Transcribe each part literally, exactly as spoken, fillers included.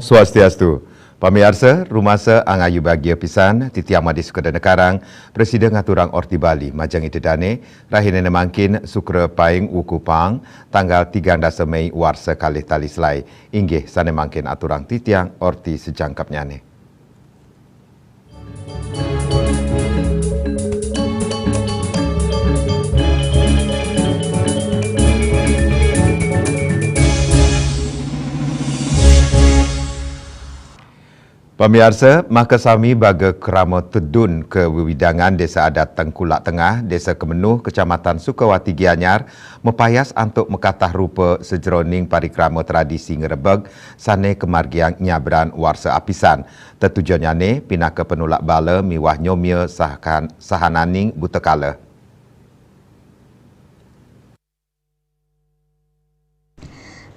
Swastiastu. Pamiarsa, rumasa angayu bagia pisan, titiang Made Sukadana Karang, prasida ngaturang Orti Bali, majeng Ida Dane, rahinane mangkin, Sukra Paing Wuku Pang, tanggal tigang dasa Mei warsa kalih tali selai. Inggih, sane mangkin aturang titiang Orti sajangkepnyane. Pamiarsa, makasami baga krama tedun ka wewidangan Desa Adat Tengkulak Tengah, Desa Kemenuh, Kecamatan Sukawati Gianyar, mapayas antuk makatah rupa sajeroning parikrama tradisi ngrebeg sane kamargiang nyabran warsa apisan. Tetujonnyane pinaka penulak bala miwah nyomia sahan-, sahananing buta kala.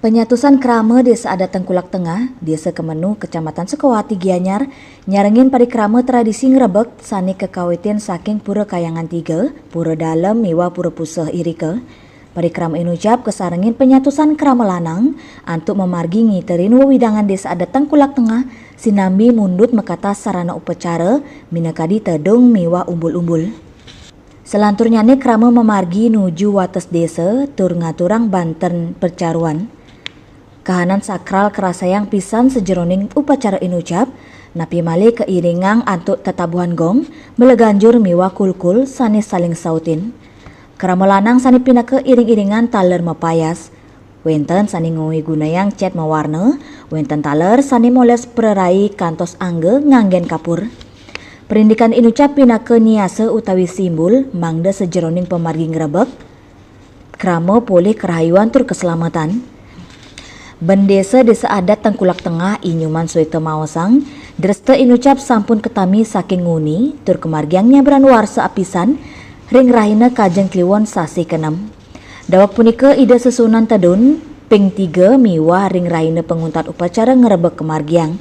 Penyatusan krama Desa Adat Tengkulak Tengah, Desa Kemenuh, Kecamatan Sukawati Gianyar, nyarengin parikrama tradisi ngrebeg sane kakawitin saking Pura Kayangan Tiga, Pura Dalem miwah Pura Puseh irika. Parikrama inucap kasarengin penyatusan krama lanang antuk mamargi ngiterin wewidangan Desa Adat Tengkulak Tengah sinambi mundut makatah sarana upacara minakadi tedung miwah umbul-umbul. Salanturnyane krama mamargi nuju wates desa tur ngaturang banten percaruan. Kahanan sakral karasayang pisan sajeroning upacara inucap, napi malih kairingang antuk tatabuhan gong, beleganjur miwah kulkul sane saling sautin. Krama lanang sane pinaka iring-iringan taler mapayas. Wenten sane ngwigunayang cet mawarna, wenten taler sane moles prerai kantos angga nganggen kapur. Perindikan inucap pinaka niasa utawi simbul mangda sajeroning pamargi ngrebeg, krama polih karahayuan tur kaselametan. Bendesa Desa Adat Tengkulak Tengah I Nyoman Suwita maosang, dresta inucap sampun katami saking nguni tur kamargiang nyabran warsa apisan ring rahina Kajeng Kliwon sasih kanem. Daweg punika Ida Sesuunan Tedun ping tiga miwah ring rahina panguntat upacara ngrebeg kamargiang.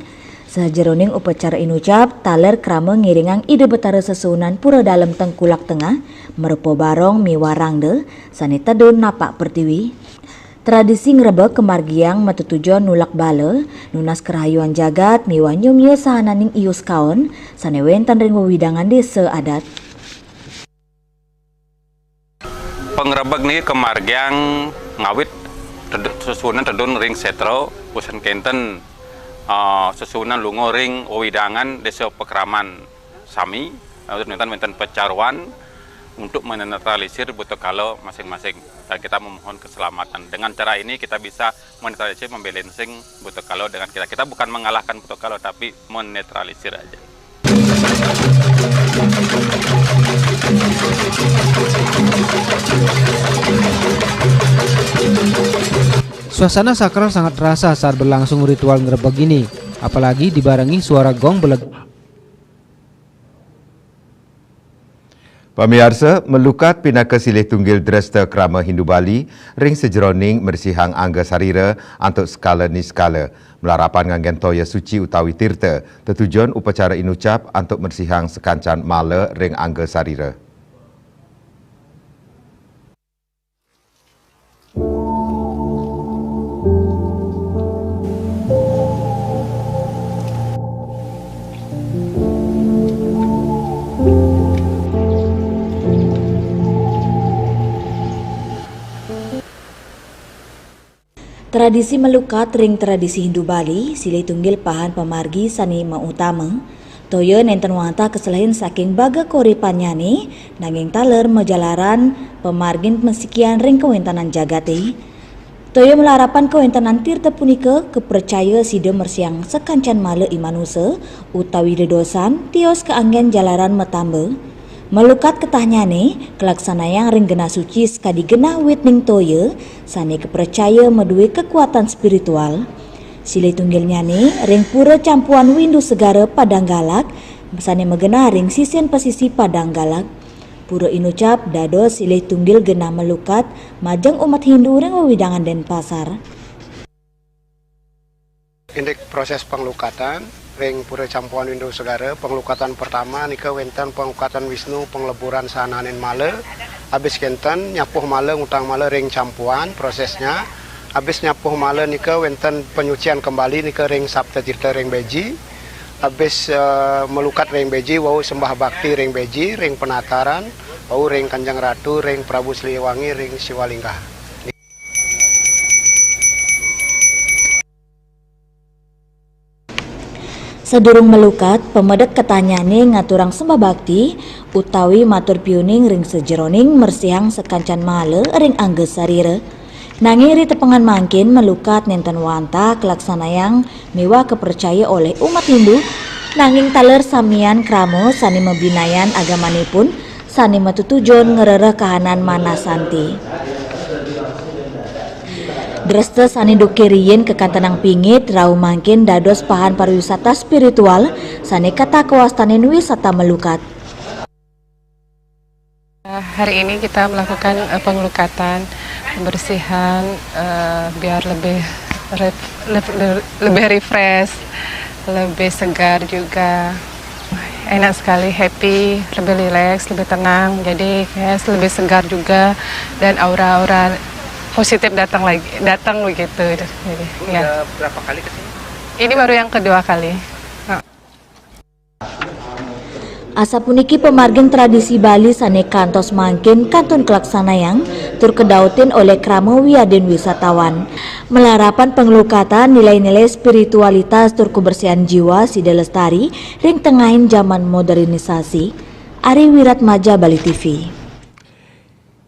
Sajeroning upacara inucap, taler krama ngiringang Ida Betara Sesuunan Pura Dalem Tengkulak Tengah, marupa barong miwah rangda, sane tedun napak pertiwi. Tradisi ngrebeg kamargiang matetujon nulak bala, nunas karahayuan jagat miwah nyomia sahananing ius kaon, sane wenten ring wewidangan desa adat. Pangrebeg niki kamargiang ngawit ted-, sesuunan tedun ring setra, usan kenten, eh, sesuunan lunga ring wewidangan desa pakraman sami, lalu wenten pecaruan untuk menetralisir buta kala masing-masing. Dan kita memohon keselamatan. Dengan cara ini kita bisa menetralisir, membalancing buta kala dengan kita. Kita bukan mengalahkan buta kala, tapi menetralisir aja. Suasana sakral sangat terasa saat berlangsung ritual ngrebeg ini, apalagi dibarengi suara gong beleg. Pamiarsa, malukat pinaka silih tunggil dresta krama Hindu Bali ring sajeroning mresihang angga sarira antuk sekala niskala, malarapan nganggen toya suci utawi tirta, tetujon upacara inucap antuk mresihang sakancan mala ring angga sarira. Tradisi malukat ring tradisi Hindu Bali, silih tunggil pahan pamargi sane mautama. Toya nenten wantah kaselehin saking baga kauripannyane, nanging taler majalaran pamargin masikian ring kawentanan jagate. Toya malarapan kawentanan tirta punika kapracaya sida mresihang sakancan mala i manusa utawi dedosan tios kaanggen jalaran matamba. Malukat ketahnyane kalaksanayang ring genah suci sakadi genah witning toya sane kapracaya madue kakuatan spiritual. Silih tunggilnyane ring Pura Campuan Windu Segara Padang Galak, sane magenah ring sisin pasisi Padang Galak. Pura inucap dados silih tunggil genah malukat majeng umat Hindu ring wewidangan Denpasar. Indik proses panglukatan ring Pura Campuan Windu Segara, panglukatan pertama nika wenten panglukatan Wisnu, pangleburan sahananing mala, abis kenten nyapuh mala, ngutang mala ring campuan prosesnya, Abis nyapuh mala nika wénten penyucian kembali nika ring Sapta Tirta ring Beji. Abis, eh, melukat ring Beji, wau sembah bakti ring Beji, ring penataran, wau ring Kanjeng Ratu, ring Prabu Siliwangi, ring Siwalingga. Sadurung melukat, pamedek katanyané ngaturang sembah bakti utawi matur piuning ring sajeroning mersihang sakancan mala ring angga sarira. Nanging ritepengan mangkin melukat nénten wantah kalaksanayang miwah kapercaya olih umat Hindu, nanging taler samian krama sané mabinayan agamanipun sané matutujon ngrereh kahanan manasanti. Dresta sané duké riin kakantenang pingit rauh mangkin dados pahan pariwisata spiritual sané kata kawastanin wisata melukat. Hari ini kita melakukan, eh, pengelukatan, pembersihan, eh, biar lebih re-, le-, le-, lebih refresh, lebih segar juga. Enak sekali, happy, lebih rileks, lebih tenang. Jadi kayak lebih segar juga dan aura-aura positif datang lagi, datang begitu. Jadi, ya. Udah berapa kali ke sini? Ini baru yang kedua kali. Asapuniki pamargin tradisi Bali sané kantos mangkin kantun kalaksanayang tur kadautin olih krama wiadin wisatawan. Malarapan panglukatan nilai-nilai spiritualitas tur kabersihan jiwa sida lestari ring tengahing jaman modernisasi. Ari Wiratmaja, Bali T V.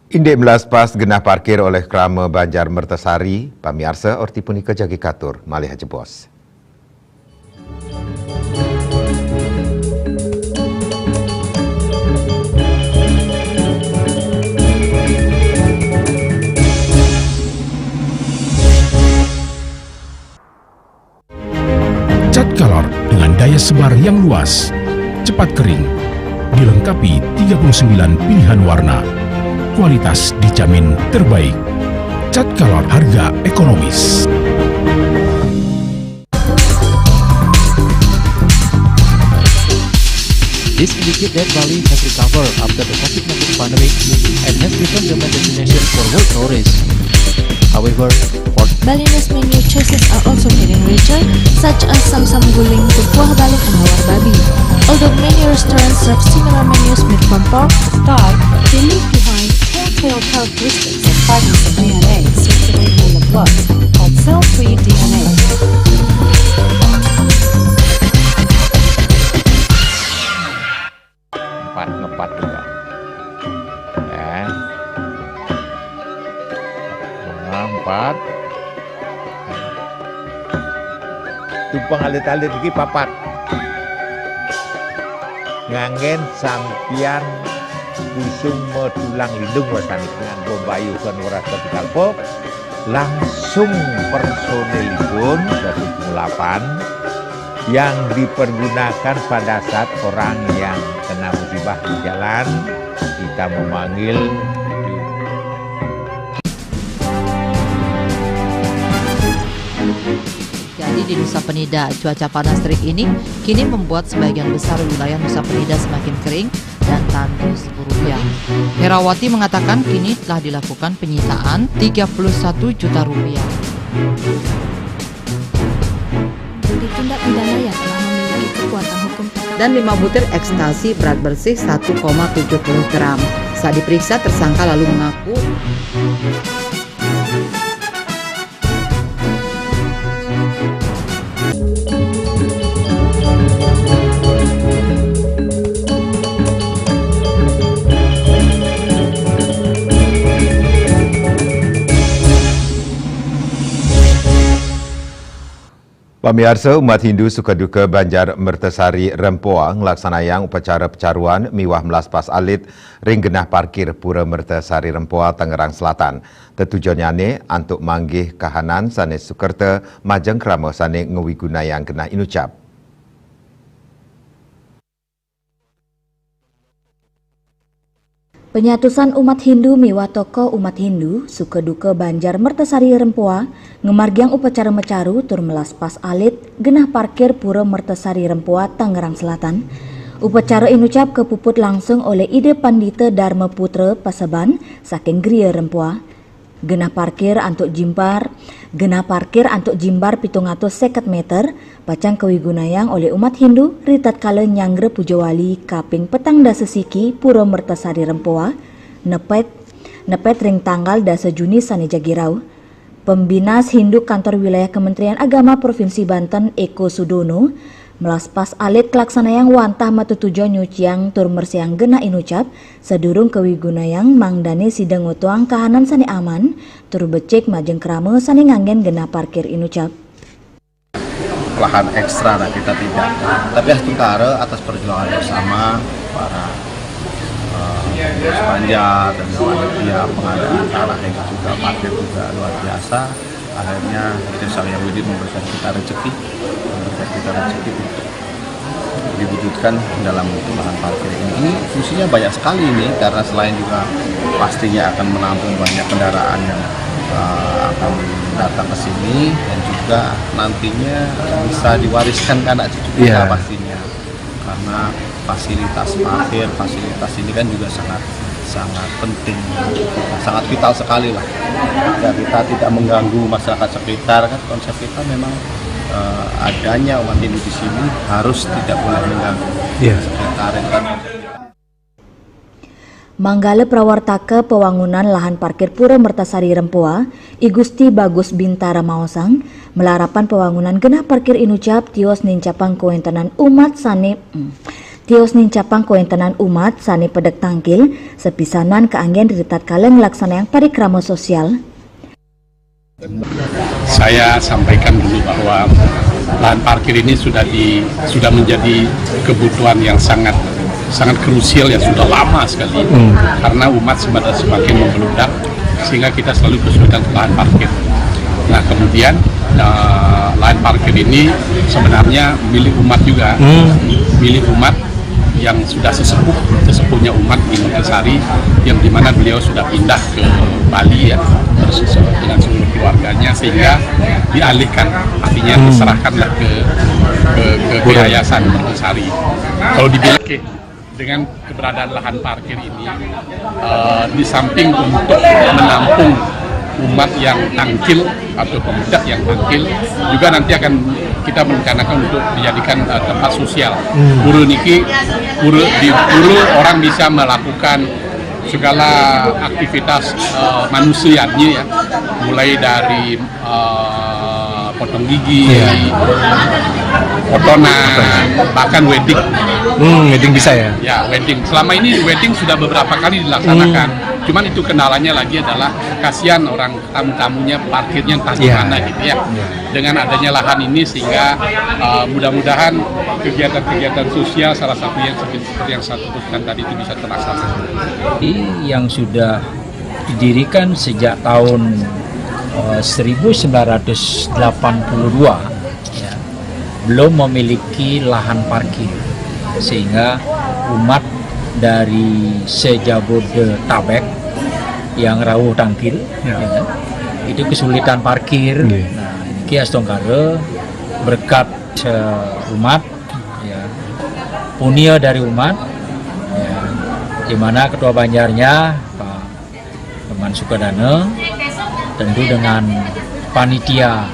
Indik melaspas genah parkir olih krama Banjar Mertasari, pamiarsa, orti punika jagi katur, malih ajebos. Cat Color dengan daya sebar yang luas, cepat kering, dilengkapi tiga puluh sembilan pilihan warna. Kualitas dijamin terbaik. Cat Color, harga ekonomis. This indicate that Bali has recovered after the COVID nineteen pandemic and has become the main destination for world tourists. However, for Balinese menu choices are also getting richer, such as samsam guling, kuah baling, and lawar babi. Although many restaurants serve similar menus made from pork, star, they leave behind telltale characteristics of fragments of D N A circulating in the blood called cell-free D N A. Empat, ngepat juga. Ya. Bunga empat. Tumpeng alit-alit iki papat. Nganggén sampian kusuma tulang lindung wasané nganggo mbayuh kan weras kalpa, langsung personilipun dados ngulapan yang dipergunakan pada saat orang yang kena musibah di jalan, kita memanggil. Jadi di Nusa Penida, cuaca panas terik ini kini membuat sebagian besar wilayah Nusa Penida semakin kering dan tandus rupiah. Herawati mengatakan kini telah dilakukan penyitaan tiga puluh satu juta rupiah. Bagi tindak pidana yang telah memiliki kekuatan hukum dan lima butir ekstasi berat bersih satu koma tujuh puluh gram. Saat diperiksa, tersangka lalu mengaku. Pamiarsa, umat Hindu suka duka Banjar Mertasari Rempoa nglaksanayang upacara pacaruan miwah melaspas alit ring genah parkir Pura Mertasari Rempoa, Tangerang Selatan. Tetujonnyané antuk manggih kahanan sané sukerta majeng krama sané ngwigunayang genah inucap. Panyatusan umat Hindu miwah tokoh umat Hindu suka duka Banjar Mertasari Rempoa ngamargiang upacara macaru tur melaspas alit genah parkir Pura Mertasari Rempoa, Tangerang Selatan. Upacara inucap kapuput langsung olih Ida Pandita Dharma Putra Pasaban saking Griya Rempoa. Genah parkir antuk jimbar, genah parkir antuk jimbar pitung atus seket meter, pacang kawigunayang olih umat Hindu ritatkala nyanggra puja wali kaping petang dasa siki Pura Mertasari Rempoa, nepet, nepet ring tanggal dasa Juni sane jagi rauh. Pembinas Hindu Kantor Wilayah Kementerian Agama Provinsi Banten, Eko Sudono, melaspas alit kalaksanayang wantah matetujon nyuciang tur mersihang genah inucap, sadurung kawigunayang mangdane sida ngotoang kahanan sane aman, tur becik majeng krama sane nganggen genah parkir inucap. Lahan ekstra, nah, kita tidak. Tapi astungkara atas perjuangan bersama para eh, pengurus panja dan panitia pengadaan tanah yang juga parkir juga luar biasa. Akhirnya Desa Yang Widi memberikan kita rezeki, memberikan kita rezeki untuk diwujudkan dalam lahan parkir ini. Fungsinya banyak sekali ini, karena selain juga pastinya akan menampung banyak kendaraan yang eh, akan datang ke sini, dan juga nantinya bisa diwariskan ke anak cucu kita. Iya. Pastinya, karena fasilitas parkir, fasilitas ini kan juga sangat sangat penting, sangat vital sekali lah. Ya, kita tidak mengganggu masyarakat sekitar, kan konsep kita memang eh, adanya umat Hindu di sini harus tidak boleh mengganggu. Iya. Sekitar itu kan. Manggala prawartaka pawangunan lahan parkir Pura Mertasari Rempoa, I Gusti Bagus Bintara maosang, malarapan pawangunan genah parkir inucap tios nincapang kawentenan umat sane, hmm, tios nincapang kawentenan umat sane pedek tangkil, sapisanan kaanggen ritatkala nglaksanayang parikrama sosial. Saya sampaikan dulu bahwa lahan parkir ini sudah di sudah menjadi kebutuhan yang sangat sangat krusial, yang sudah lama sekali, karena umat semakin semakin membludak, sehingga kita selalu kesulitan untuk lahan parkir. Nah, kemudian eh, lahan parkir ini sebenarnya milik umat juga, milik umat yang sudah sesepuh, sesepuhnya umat di Mertasari, yang dimana beliau sudah pindah ke Bali, ya, terus dengan seluruh keluarganya, sehingga dialihkan, artinya diserahkanlah ke ke, ke, ke Yayasan Mertasari. Kalau dibilang, oke, dengan keberadaan lahan parkir ini, eh, di samping untuk menampung umat yang tangkil atau pemuda yang tangkil, juga nanti akan kita merencanakan untuk dijadikan eh, tempat sosial. Pura niki, pura di pura orang bisa melakukan segala aktivitas eh, manusianya, ya, mulai dari eh, potong gigi, potongan, bahkan wedding. Hmm, wedding bisa, ya? Ya, wedding. Selama ini wedding sudah beberapa kali dilaksanakan. Cuman itu kendalanya lagi adalah kasihan orang tamu-tamunya, parkirnya entah di mana gitu, ya. Dengan adanya lahan ini, sehingga eh, mudah-mudahan kegiatan-kegiatan sosial, salah satunya seperti yang saya sebutkan tadi, itu bisa terlaksana. Yang sudah didirikan sejak tahun eh, seribu sembilan ratus delapan puluh dua, ya, belum memiliki lahan parkir, sehingga umat dari sejabodetabek yang rauh tangkil, ya, itu kesulitan parkir. Nah, ini Ki Astungkara berkat eh, umat, ya, punia dari umat, ya, di mana ketua banjarnya, Pak Teman Sukadana, tentu dengan panitia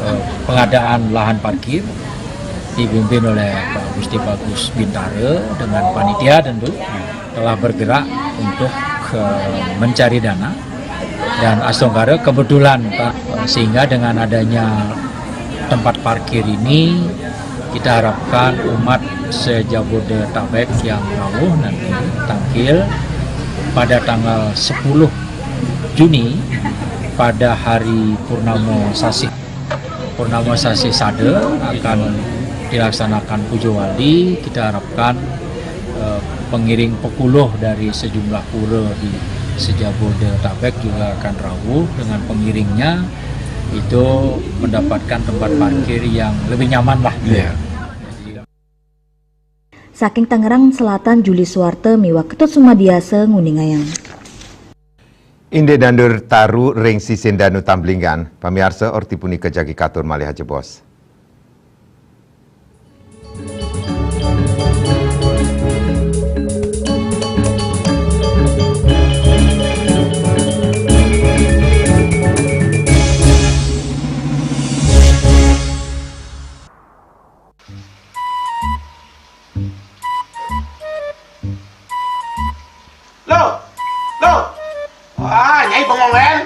eh, pengadaan lahan parkir dipimpin oleh Pak Gusti Bagus Bintara dengan panitia, tentu telah bergerak untuk eh, mencari dana, dan Astungkara kebetulan, Pak, sehingga dengan adanya tempat parkir ini, kita harapkan umat sejabodetabek yang rauh nanti tangkil pada tanggal sepuluh Juni, pada hari Purnama Sasih, Purnama Sasih Sada, akan dilaksanakan puja wali. Kita harapkan eh, pengiring pekuluh dari sejumlah pura di sejabodetabek juga akan rauh dengan pengiringnya, itu mendapatkan tempat parkir yang lebih nyaman lah. Iya. Saking Tangerang Selatan, Juli Suwarte miwah Ketut Sumadiasa nguningayang. Indik nandur taru ring sisin Danu Tamblinggan, pamiarsa, orti punika jagi katur malih ajebos. Loh, loh. Wah, Nyai bengong, kan?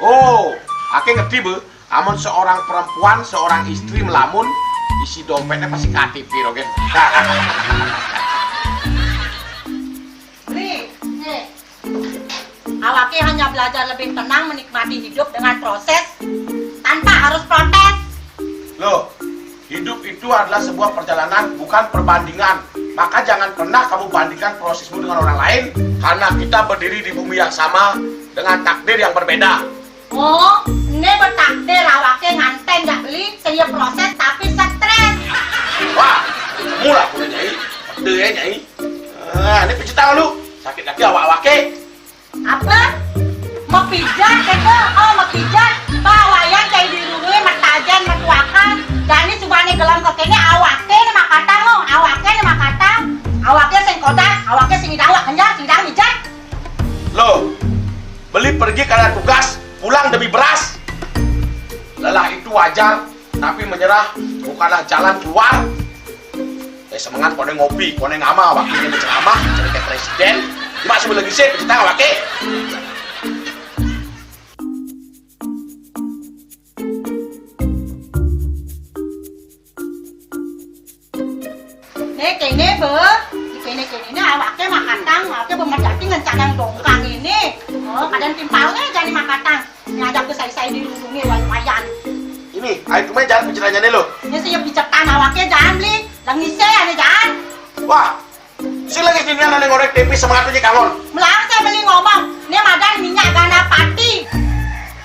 Oh, aké ngerti, Bu. Amun seorang perempuan, seorang istri melamun, isi dompetnya pasti K T P, Rogen. Beli, nih. Awake hanya belajar lebih tenang menikmati hidup dengan proses tanpa harus protes. Loh, hidup itu adalah sebuah perjalanan, bukan perbandingan. Maka jangan pernah kamu bandingkan prosesmu dengan orang lain, karena kita berdiri di bumi yang sama dengan takdir yang berbeda. Oh, ini bertakdir awake nganten jak beli, sing ya proses tapi stres. Wah, kamu lah punya Nyai. Pede ya, Nyai. Ah, ini pijit tangan lu. Sakit lagi awak-awake. Apa? Mepijat gitu? Oh, mepijat. Bawayan kayak di rumah, metajen, metuakan. Jani subane gelem kekene awake ne makatang lo, awake ne makatang. Awake sing kodak, awake sing idang, wak kenjang, sing idang mijat. Loh, beli pergi karena tugas, pulang demi beras. Lelah itu wajar, tapi menyerah bukanlah jalan keluar. Eh, semengan kone ngopi, kone ngama, wakilnya menceramah, cerita presiden. Cuma sebelum lagi sih, kita awake. Nih kene be, di kene kene ini awake makatang, awake bemedati ngencanang dongkang ini. Oh, kadang timpalnya jadi makatang. Ngajak ke sai-sai di rumah wayan. Ini, ayo kemana jalan penceramahnya lo? Ini sih picetan awake jangan beli, lengise ane jangan. Wah, si lagi sini ada ngorek tempe sama atunya kangon. Melarang saya beli ngomong, ini madan minyak ganapati.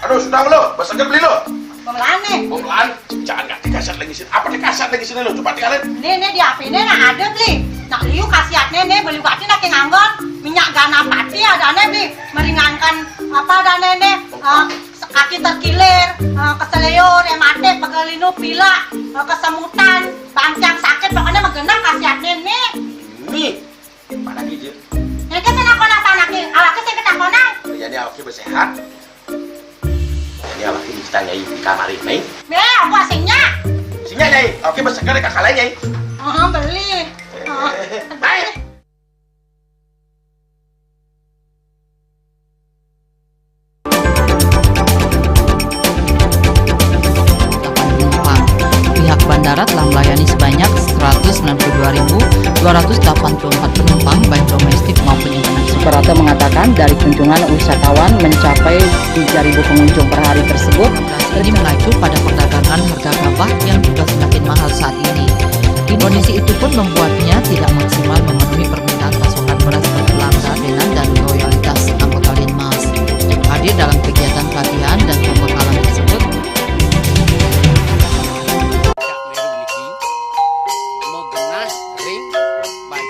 Aduh, sudah lo, besar beli lo. Pemelaan nih. Pemelaan, jangan nggak dikasih lagi sini. Apa dikasih lagi sini lo? Coba tinggalin. Nih, nih di H P nih nah ada beli. Nak liu khasiatnya nih beli bati nak nganggon minyak ganapati ada nih beli meringankan apa ada nih nih eh, kaki terkilir, eh, keseleo, rematik, pegelinu, pilek, eh, kesemutan, bangcang sakit pokoknya menggenang khasiatnya nih. Nih, mana gigi? Ini kan sana konak tanah nih, awaknya sih ketakonan. Jadi awaknya bersehat. Ini awaknya kita nyai di kamar ini. Nih, aku asingnya. Sini nyai, awaknya berseger kakak lain nyai. Oh, beli. Oh. Baik. Penumpang. Pihak bandara telah melayani sebanyak seratus sembilan puluh dua ribu dua ratus delapan puluh empat penumpang, baik domestik maupun internasional. Suprapto mengatakan dari kunjungan wisatawan mencapai tiga ribu pengunjung per hari tersebut. Ini mengacu pada perdagangan harga gabah yang juga semakin mahal saat ini. Kondisi itu pun membuatnya tidak maksimal memenuhi permintaan pasokan beras per pelanggan dan loyalitas anggota Linmas. Hadir dalam kegiatan pelatihan dan pembekalan tersebut.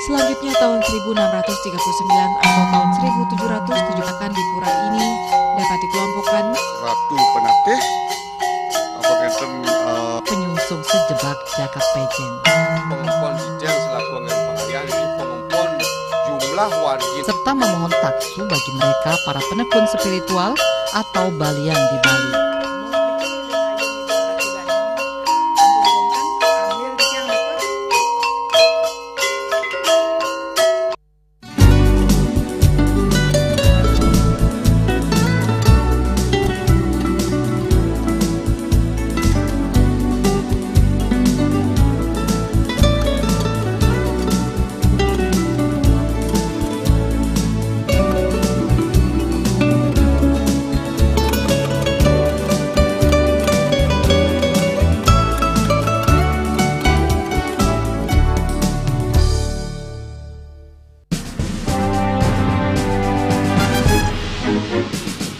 Selanjutnya, tahun seribu enam ratus tiga puluh sembilan atau tahun seribu tujuh ratus tujuh akan di pura ini dapat dikelompokkan Ratu Penatih, apa ngenten, eh, penyungsung sejebak jagat pejen. Pengempon Jijang selaku anggaran pengalian di pengempon jumlah wargi serta memohon taksu bagi mereka para penekun spiritual atau balian di Bali.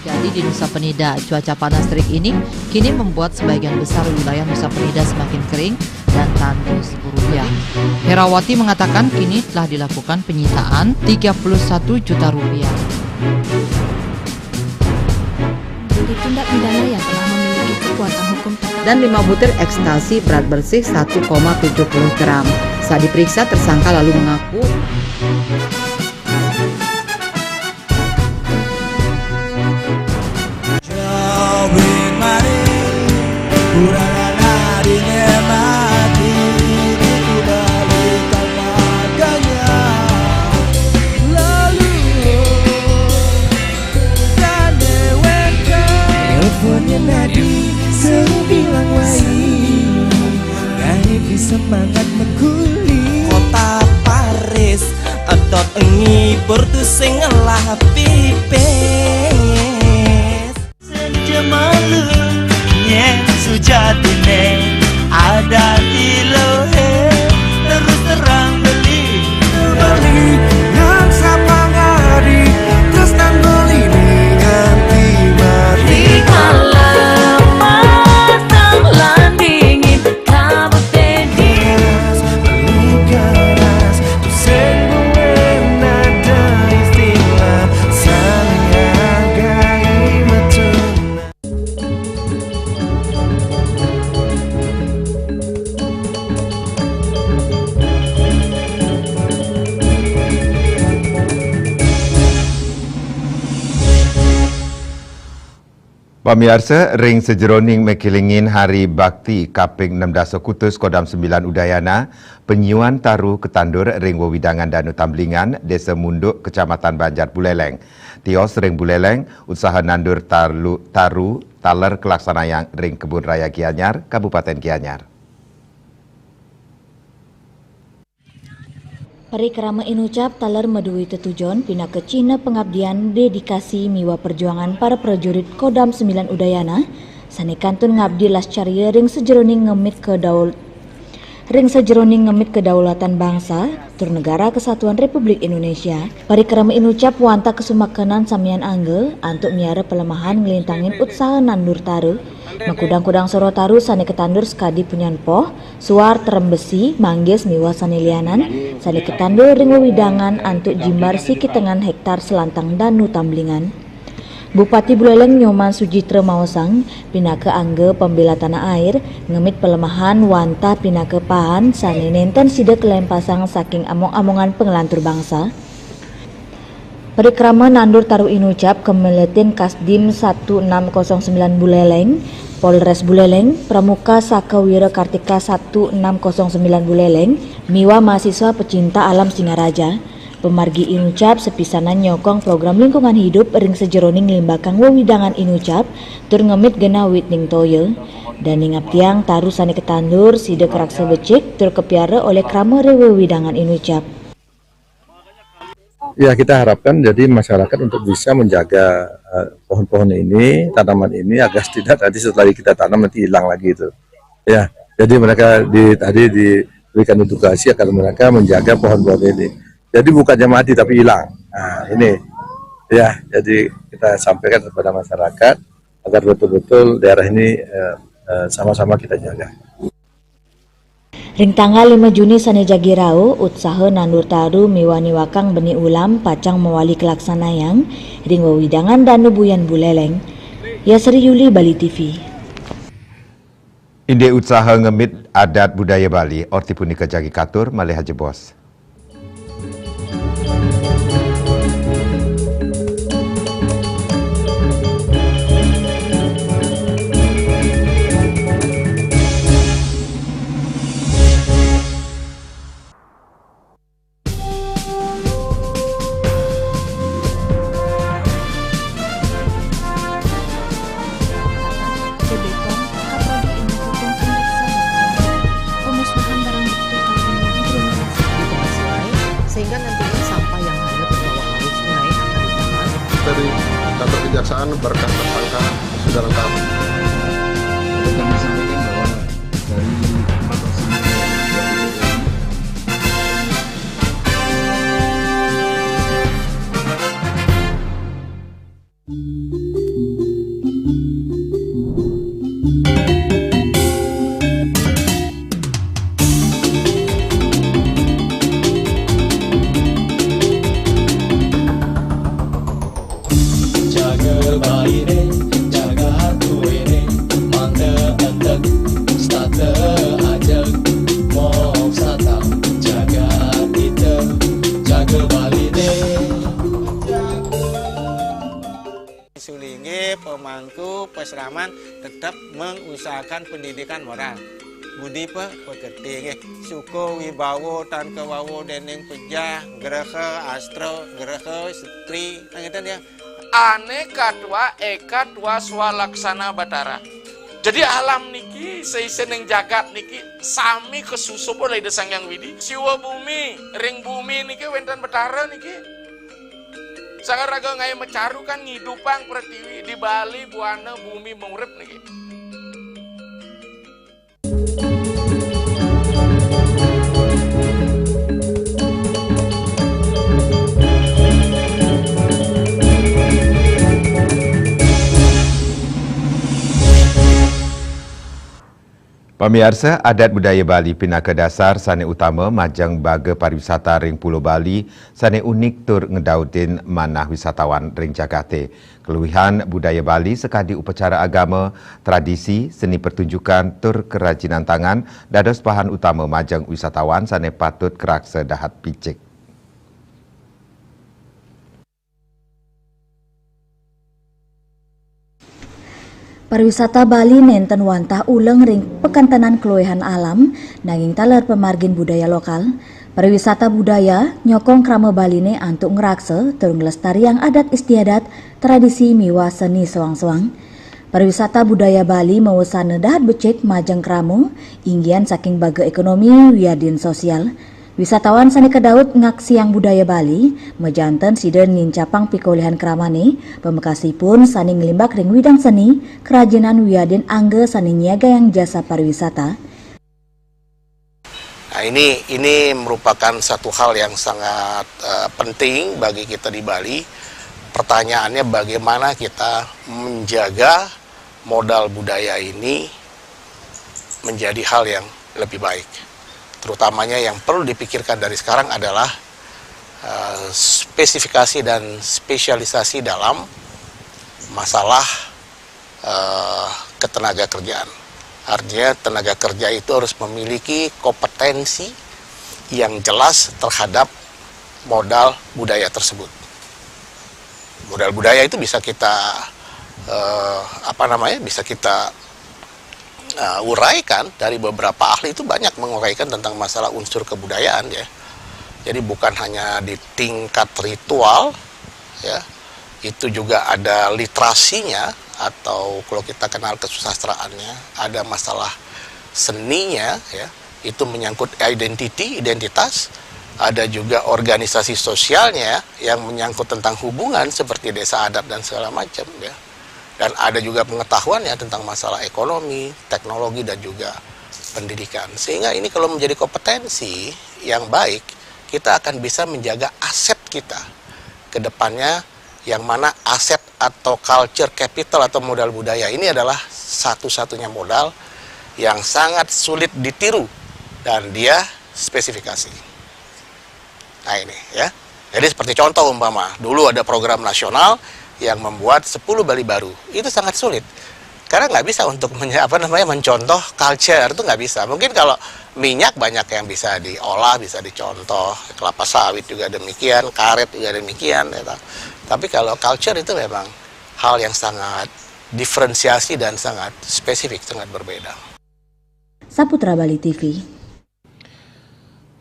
Jadi di Nusa Penida, cuaca panas terik ini kini membuat sebagian besar wilayah Nusa Penida semakin kering dan tandus. Rupiah. Herawati mengatakan kini telah dilakukan penyitaan tiga puluh satu juta rupiah. Jadi tindak pidana yang telah memiliki kekuatan hukum tetap dan lima butir ekstasi berat bersih satu koma tujuh puluh gram. Saat diperiksa, tersangka lalu mengaku Semangat mengkuli kota Paris, edot ngibur tu sing ngelah pipis. Senja malu, yen sujatine ada ilohe, terus terang beli. Bali nang sapangadi, terus nang beli nganti mati. Di malam matang lan dingin, kabut dingin. Keras, beli keras, tu sing duwe nada istilah, saling hargai metuna. Pamiarsa, ring sajeroning makilingin Hari Bakti kaping enam dasa kutus Kodam Sembilan Udayana, penyuan taru katandur ring wewidangan Danu Tamblingan, Desa Munduk, Kecamatan Banjar Buleleng. Tios ring Buleleng, utsaha nandur talu-, taru taler kalaksanayang ring Kebun Raya Gianyar, Kabupaten Gianyar. Parikrama inucap taler madué tetujon pinaka cihna pangabdian, dedikasi miwah perjuangan para prajurit Kodam Sembilan Udayana sané kantun ngabdi lascarya ring sajeroning ngemit kedaul-, ring sajeroning ngemit kedaulatan bangsa tur Negara Kesatuan Republik Indonesia. Parikrama inucap wantah kasumakenan samian angga antuk miara palemahan nglintangin utsaha nandur taru, makudang-kudang soroh taru sané katandur sakadi punyan poh, suar, terembesi, manggis miwah sané lianan sané katandur ring wewidangan antuk jimbar sikitengan hektar selantang Danu Tamblingan. Bupati Buleleng Nyoman Sujitra maosang, pinaka angga Pembela Tanah Air, ngemit palemahan wantah pinaka paan sané nénten sida kalempasang saking among-amongan panglantur bangsa. Parikrama nandur taru inucap kameletin Kasdim satu enam kosong sembilan Buleleng, Polres Buleleng, Pramuka Saka Wira Kartika satu enam kosong sembilan Buleleng, miwah mahasiswa pecinta alam Singaraja. Pamargi inucap sapisanan nyokong program lingkungan hidup ring sajeroning nglimbakang wewidangan inucap tur ngemit genah wit ning toya. Dané ngabdiang taru sané katandur, sida karaksa becik tur kapiara olih krama ring wewidangan inucap. Ya, kita harapkan jadi masyarakat untuk bisa menjaga, eh, pohon-pohon ini, tanaman ini, agar tidak nanti setelah kita tanam nanti hilang lagi itu. Ya, jadi mereka di, tadi diberikan edukasi agar mereka menjaga pohon-pohon ini. Jadi bukannya mati tapi hilang. Nah, ini. Ya, jadi kita sampaikan kepada masyarakat agar betul-betul daerah ini, eh, eh, sama-sama kita jaga. Ring tanggal lima Juni sané jagi rauh, utsaha nandur taru miwah niwakang benih ulam pacang mawali kalaksanayang ring wewidangan Danu Buyan Buleleng. Yasri Yuli, Bali T V. Indik utsaha ngemit adat budaya Bali, orti punika jagi katur malih ajebos. Beton, kaproduk induk hukum induk sadaya. Pemusnahan barang bukti kaping yang kriminal. Di tengah sungai, sehingga nantinya sampah yang hanyut terbawa arus sungai akan ditahan. Dari kantor kejaksaan, berkas tersangka sudah lengkap. Kami sampaikan bahwa dari empat tersangka Jaga baine, jaga tuene, mangda entek, setata ajeg, mok satang, jaga ita, jaga baline. Sulinggih pemangku pesraman tetep mengusahakan pendidikan moral. Budi pe-, pekerti nggih. Suka wibawa tan kawawa dening pejah, graha, astra, graha, setri, ngeten ya. Ane katwa eka twa swalaksana Batara. Jadi alam niki Seisening jagat niki sami kasusup oleh Ida Sang Hyang Widi. Siwa bumi, ring bumi niki wénten Betara niki. Sang raga ngaé macaru kan ngidupang pratiwi di Bali, buana bumi murip niki. Pamiarsa, adat budaya Bali pinaka dasar sané utama majeng baga pariwisata ring Pulo Bali sané unik tur ngedaudin manah wisatawan ring jagaté. Kaluihan budaya Bali sakadi upacara agama, tradisi, seni pertunjukan, tur kerajinan tangan dados bahan utama majeng wisatawan sané patut karaksa dahat becik. Pariwisata Bali nénten wantah uleng ring pakantenan kaluihan alam, nanging taler pamargin budaya lokal. Pariwisata budaya nyokong krama Baliné antuk ngraksa tur nglestariang adat istiadat, tradisi miwah seni soang-soang. Pariwisata budaya Bali mawasana dahat becik majeng krama, inggihan saking baga ékonomi wiadin sosial. Wisatawan sané kadaut ngaksiang budaya Bali, majanten sida nincapang pikolihan kramané, pamekasipun sané nglimbak ring widang seni, kerajinan wiadin angga sané nyiagayang jasa pariwisata. Nah, ini ini merupakan satu hal yang sangat eh, penting bagi kita di Bali. Pertanyaannya, bagaimana kita menjaga modal budaya ini menjadi hal yang lebih baik. Terutamanya yang perlu dipikirkan dari sekarang adalah eh, spesifikasi dan spesialisasi dalam masalah eh, ketenaga kerjaan. Artinya, tenaga kerja itu harus memiliki kompetensi yang jelas terhadap modal budaya tersebut. Modal budaya itu bisa kita eh, apa namanya, bisa kita eh, uraikan. Dari beberapa ahli itu banyak menguraikan tentang masalah unsur kebudayaan, ya. Jadi, bukan hanya di tingkat ritual, ya, itu juga ada literasinya, atau kalau kita kenal kesusastraannya, ada masalah seninya, ya, itu menyangkut identiti, identitas, ada juga organisasi sosialnya yang menyangkut tentang hubungan seperti desa adat dan segala macam, ya. Dan ada juga pengetahuannya tentang masalah ekonomi, teknologi, dan juga pendidikan. Sehingga ini kalau menjadi kompetensi yang baik, kita akan bisa menjaga aset kita ke depannya, yang mana aset atau culture capital atau modal budaya ini adalah satu-satunya modal yang sangat sulit ditiru dan dia spesifikasi. Nah, ini, ya. Jadi, seperti contoh umpama, dulu ada program nasional yang membuat sepuluh Bali baru. Itu sangat sulit. Karena nggak bisa untuk menye- apa namanya, mencontoh culture, itu nggak bisa. Mungkin kalau minyak banyak yang bisa diolah, bisa dicontoh, kelapa sawit juga demikian, karet juga demikian, ya toh. Tapi kalau culture itu memang hal yang sangat diferensiasi dan sangat spesifik, sangat berbeda. Saputra Bali T V.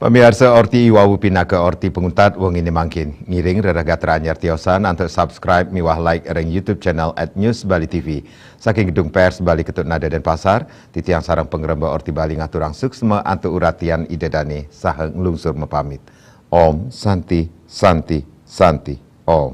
Pamiarsa, orti i wau pinaka orti panguntat wenginé mangkin. Ngiring rereh gatra anyar tiosan antuk subscribe miwah like ring YouTube channel at News Bali T V. Saking Gedung Pers Bali Ketut Nada Denpasar, titiang sareng pangremba Orti Bali ngaturang suksma antuk uratian Ida Dané saha nglungsur mapamit. Om Santi, Santi, Santi, Om.